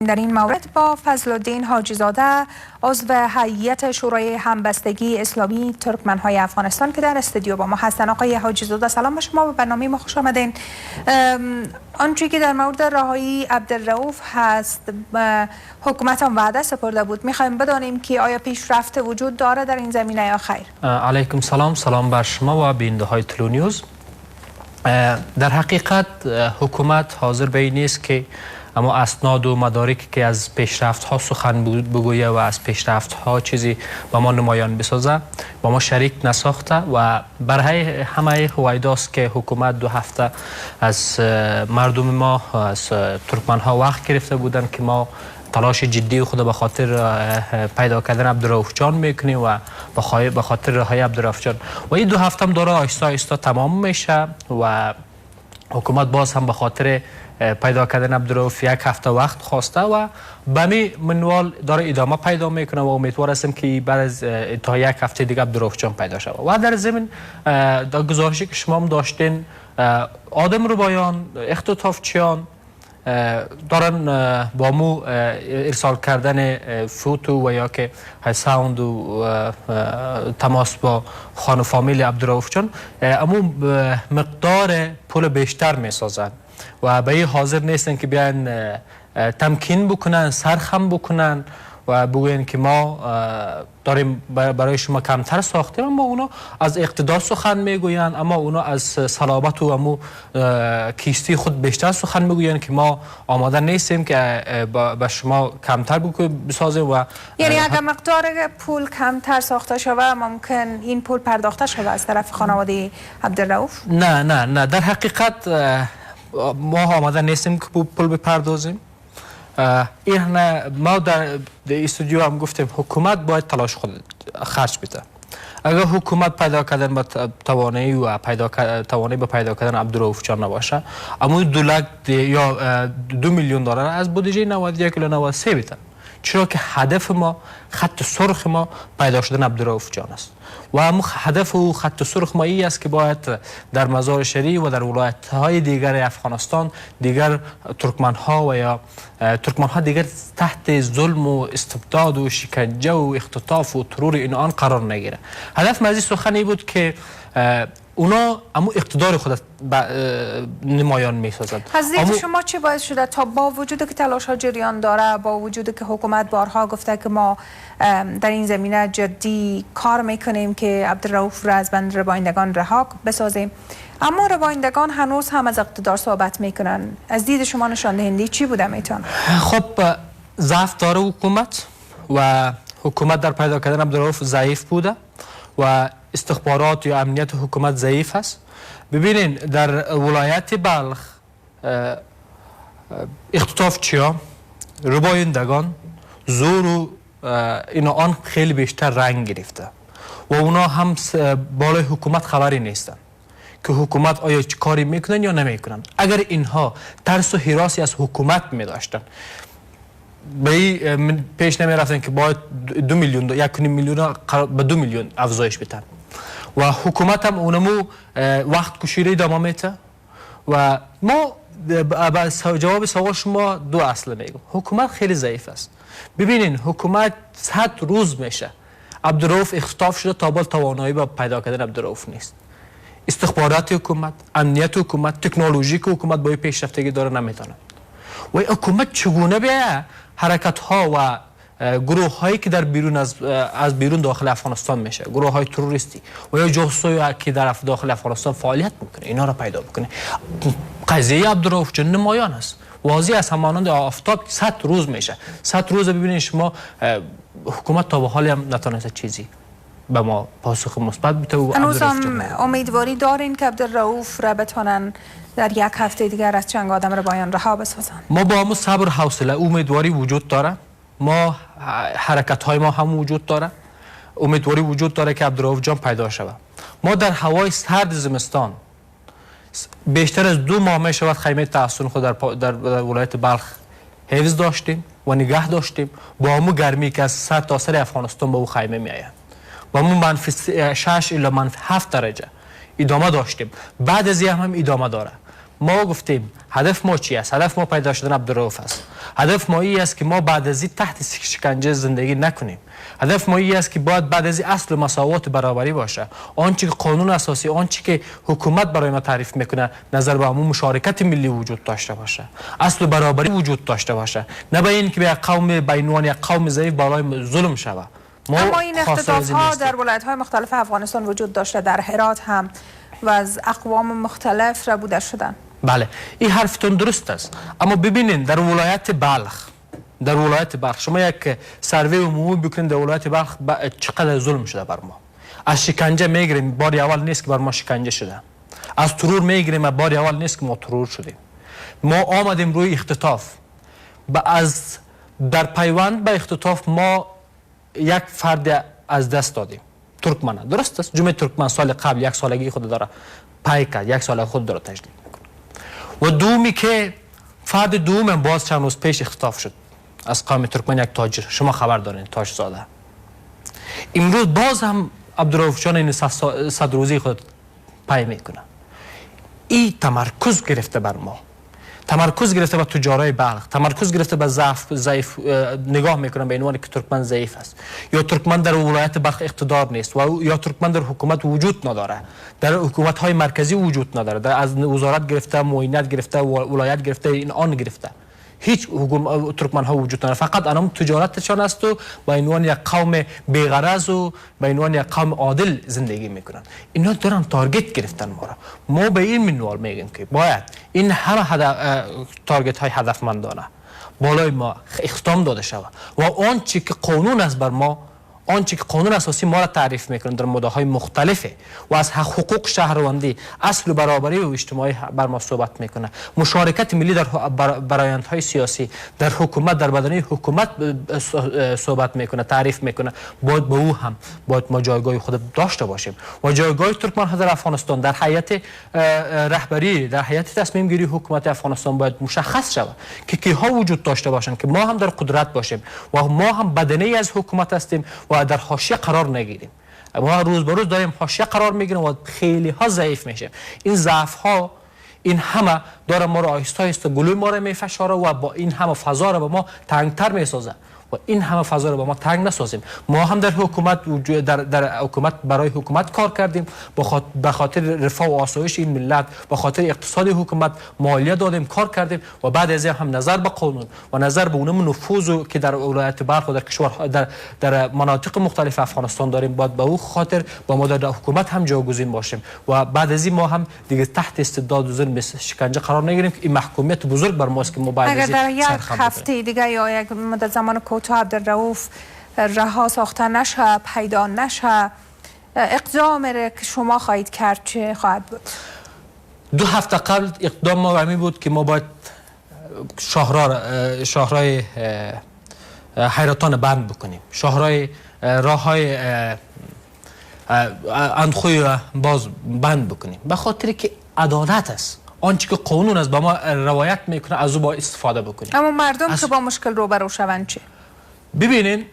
در این مورد با فضل‌الدین حاجی‌زاده، عضو هیئت شورای همبستگی اسلامی ترکمن‌های افغانستان که در استودیو با ما هستن. آقای حاجی‌زاده، سلام به شما و برنامه ما خوش آمدین. آنچه که در مورد رهایی عبدالرؤوف هست، حکومت هم وعده سپرده بود. میخوایم بدانیم که آیا پیشرفت وجود داره در این زمینه یا خیر؟ علیکم سلام، سلام بر شما و بیننده های طلوع نیوز. در حقیقت حکومت حاضر به این نیست که اما اسناد و مدارک که از پیشرفت ها سخن بگویه و از پیشرفت ها چیزی با ما نمایان بسازه، با ما شریک نساخته و برای همه هویداست که حکومت 2 هفته از مردم ما، از ترکمن ها وقت گرفته بودند که ما تلاش جدی خود به خاطر پیدا کردن عبدالرؤوف جان میکنیم و به خاطر رهایی عبدالرؤوف جان و این 2 هفته هم داره آهسته آهسته تمام میشه و حکومت باز هم به خاطر پیدا کردن عبدالرؤوف یک هفته وقت خواسته و به می منوال داره ادامه پیدا میکنه و امیدوار هستم که بعد از تا یک هفته دیگه عبدالرؤوف جان پیدا شود. و در ضمن در گزارشی که شما هم داشتین، آدم ربایان، اختطافچیان دارن با مو ارسال کردن photo و یا که sound و تماس با خانه فامیل عبدالرؤوف جان، امو مقدار پول بیشتر میسازن و به این حاضر نیستن که بیان تمکین بکنن، سرخم بکنن و بگوین که ما داریم برای شما کمتر ساختیم. اما اونا از اقتدار سخن میگویند، اما اونا از صلابت و امو کیستی خود بیشتر سخن میگویند که ما آماده نیستیم که به شما کمتر بسازیم و یعنی اگر مقدار پول کمتر ساخته شود، ممکن این پول پرداخته شود از طرف خانواده عبدالرؤوف؟ نه نه نه، در حقیقت ما آماده نیستیم که پول بپردازیم. این ما در استودیو هم گفتیم، حکومت باید تلاش خود خرج بده. اگر حکومت پیدا کردن با توانایی و پیدا توانایی به پیدا کردن عبدالرؤوف جان نباشه، اما 2 لک یا 2 میلیون دلار از بودجه 91 یا 93 بده، چرا که هدف ما، خط سرخ ما پیدا شدن عبدالرؤوف جان است و هم هدف و خط سرخ ما ای است که باید در مزار شریف و در ولایت های دیگر افغانستان دیگر ترکمن ها و یا ترکمن ها دیگر تحت ظلم و استبداد و شکنجه و اختطاف و ترور این آن قرار نگیره. هدف ما از این سخن ای بود که اونا امو اقتدار خود نمایان می سازند. از دید شما چه باعث شده تا با وجود که تلاش ها جریان داره، با وجود که حکومت بارها گفته که ما در این زمینه جدی کار میکنیم که عبدالرؤوف را از بند ربایندگان رها بسازیم، اما ربایندگان هنوز هم از اقتدار صحبت میکنن؟ از دید شما نشان دهنده چی بوده میتونه؟ خب، ضعف داره حکومت و حکومت در پیدا کردن عبدالرؤوف ضعیف بوده و استخبارات یا امنیت حکومت ضعیف است. ببینین، در ولایت بلخ اختطاف چیا، ربایندگان، زور و اینا آن خیلی بیشتر رنگ گرفته و اونا هم بالای حکومت خبری نیستن که حکومت آیا چه کاری میکنن یا نمیکنن. اگر اینها ترس و هراسی از حکومت میداشتن، به این پیش نمی رفتن که باید 2 میلیون، 1.5 میلیون به 2 میلیون افزایش بدن و حکومت هم اونمو وقت کشیده ادامه میته. و ما جواب سوال شما دو اصل میگم. حکومت خیلی ضعیف است. ببینین، حکومت 100 روز میشه عبدالرؤوف اختطاف شده، تا به حال توانایی به پیدا کردن عبدالرؤوف نیست. استخبارات حکومت، امنیت حکومت، تکنولوژی که حکومت با پیشرفتگی داره، نمیتونه. و حکومت چگونه به حرکت ها و گروه هایی که در بیرون از بیرون داخل افغانستان میشه، گروه های تروریستی و یا جاسوسی که در داخل افغانستان فعالیت میکنه، اینا را پیدا بکنه؟ قضیه عبدالرؤوف جان نمایان است، واضح است همانند آفتاب. 100 روز میشه، 100 روز. ببینید شما، حکومت تا به حال هم نتونسته چیزی به ما پاسخ مثبت بده و هنوز هم امیدواری دارین که عبدالرؤوف را بتونن در یک هفته دیگر از چنگ آدم ربایان رها بسازن؟ ما با همون صبر و حوصله، امیدواری وجود داره. ما حرکت های ما هم وجود داره، امیدواری وجود داره که عبدالرؤوف جان پیدا شود. ما در هوای سرد زمستان بیشتر از 2 ماه می شود خیمه تحصن خود در ولایت بلخ حفظ داشتیم و نگه داشتیم. با همو گرمی که از سر تا سر افغانستان به او خیمه می آید، با همو منفی 6 الی منفی 7 درجه ادامه داشتیم. بعد از هم ادامه داره. ما گفتیم هدف ما چی است؟ هدف ما پیدا شدن عبدالرؤوف است. هدف ما این است که ما بعد از این تحت شکنجه زندگی نکنیم. هدف ما این است که باید بعد از این اصل مساوات برابری باشه. آنچه که قانون اساسی، آنچه که حکومت برای ما تعریف میکنه، نظر به همون مشارکت ملی وجود داشته باشه، اصل برابری وجود داشته باشه، نه به این که به قوم به عنوان یک قوم ضعیف بالای ظلم شوه. اما این اختلاف ها در ولایت های مختلف افغانستان وجود داشته، در هرات هم و از اقوام مختلف ربوده شدن. بله، این حرفتون درست است، اما ببینین در ولایت بلخ، در ولایت بلخ شما یک سروی عمومی بکنید، در ولایت بلخ چقدر ظلم شده بر ما. از شکنجه میگیریم، بار اول نیست که بر ما شکنجه شده. از ترور میگیریم، بار اول نیست که ما ترور شدیم. ما آمدیم روی اختطاف، از در پیوند به اختطاف ما یک فرد از دست دادیم، ترکمن. درست است، جمعه ترکمن سال قبل یک سالگی خود داره پای کرد، یک سال خود داره تجلیل میکنه. و دومی که فرد دوم باز چند روز پیش اختطاف شد از قوم ترکمن، یک تاجر، شما خبر دارین، تاج زاده. امروز باز هم عبدالرؤوف جان این 100 روزی خود پای میکنه. این تمرکز گرفته بر ما، تمرکز گرفته به تجارای بلخ، تمرکز گرفته به ضعف نگاه میکنن به عنوان که ترکمن ضعیف است، یا ترکمن در ولایت بلخ اقتدار نیست، و یا ترکمن در حکومت وجود نداره، در حکومت های مرکزی وجود نداره، در از وزارت گرفته، معینت گرفته، ولایت گرفته، این آن گرفته، هیچ ترکمن ها وجود نداره. فقط انام تجارتشان است و به عنوان یک قوم بی‌غرض و به عنوان یک قوم عادل زندگی میکنن. اینا دارن target گرفتن ما را. ما به این منوال میگیم که باید این همه target های هدفمندانه بالای ما اختام داده شود و آنچه که قانون است بر ما، آنچه که قانون اساسی ما را تعریف میکنه در مده‌های مختلفه و از حقوق شهروندی، اصل برابری و اجتماعی بر ما صحبت میکنه، مشارکت ملی در برآیندهای سیاسی، در حکومت، در بدنه حکومت صحبت میکنه، تعریف میکنه. باید به او هم باید ما جایگاه خود داشته باشیم و جایگاه ترکمن ها در افغانستان در هیئت رهبری، در هیئت تصمیم گیری حکومت افغانستان باید مشخص شود که کیها وجود داشته باشند که ما هم در قدرت باشیم و ما هم بدنه از حکومت هستیم و در حاشیه قرار نگیریم. ما روز به روز داریم حاشیه قرار میگیریم و خیلی ها ضعیف میشیم. این ضعف ها این همه داره ما رو آهسته آهسته گلوی ما رو میفشاره و با این همه فضا رو به ما تنگتر میسازه و این همه فضا رو به ما تنگ نسازیم. ما هم در حکومت در حکومت برای حکومت کار کردیم، به خاطر رفاه و آسایش این ملت، به خاطر اقتصاد حکومت مالیه دادیم، کار کردیم و بعد از این هم نظر به قانون و نظر به اونم نفوذ که در ولایت بلخ و در کشور در مناطق مختلف افغانستان داریم، باید به او خاطر با ما در حکومت هم جاگزین باشیم و بعد از این ما هم دیگه تحت استبداد و ظلم شکنجه قرار نگیریم که این محکومیت بزرگ بر ماست که ما بعد از در یک هفته دیگه یا یک مدت زمان کوتاه عبدالرؤوف رها ساخته نشه، پیدا نشه، اقدام که شما خواهید کرد چه خواهد بود؟ 2 هفته قبل اقدام ما همین بود که ما باید شاهرای حیرتان بند بکنیم، شاهرای راه های اندخوی را باز بند بکنیم، به خاطر که عدالت است، آنچه که قانون است با ما روایت میکنه از او با استفاده بکنیم. اما مردم که با مشکل روبرو شوند چه؟ ببینین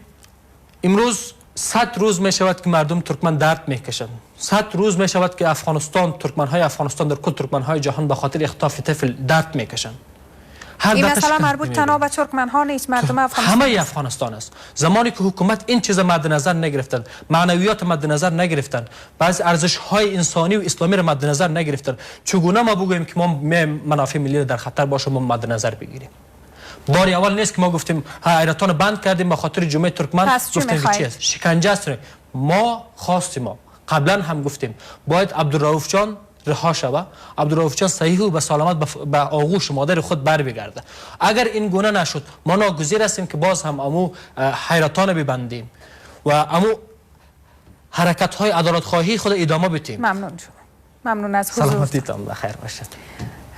امروز 100 روز می شود که مردم ترکمن درد میکشند. 100 روز می شود که افغانستان، ترکمن های افغانستان در کل ترکمن های جهان به خاطر اختطاف طفل درد میکشند. این مسئله مربوط تنها به ترکمن ها نیست، مردم افغانستان، همه افغانستان است. زمانی که حکومت این چیز مد نظر نگرفتن، معنویات مد نظر نگرفتن، بعض ارزش های انسانی و اسلامی را مد نظر نگرفتن، چگونه ما بگوییم که ما منافع ملی در خطر باشه ما مد نظر بگیریم؟ بار اول نیست که ما گفتیم حیرتان بند کردیم به خاطر جمعه ترکمن، گفتیم چی است؟ شکنجه است. ما خواستیم، ما قبلا هم گفتیم باید عبدالرؤوف جان رها شوه، عبدالرؤوف جان صحیح و به سلامت به آغوش مادر خود بر بگرده. اگر این گونه نشد ما ناگزیر هستیم که باز هم امو حیرتان ببندیم و امو حرکت های عدالت خواهی خود ادامه بدیم. ممنون شما، ممنون از حضور. سلامتیتان بخیر باشد.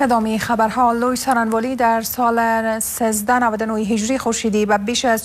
ادامه خبرها. لوی سارنوالی در سال 1399 هجری خورشیدی و بیش از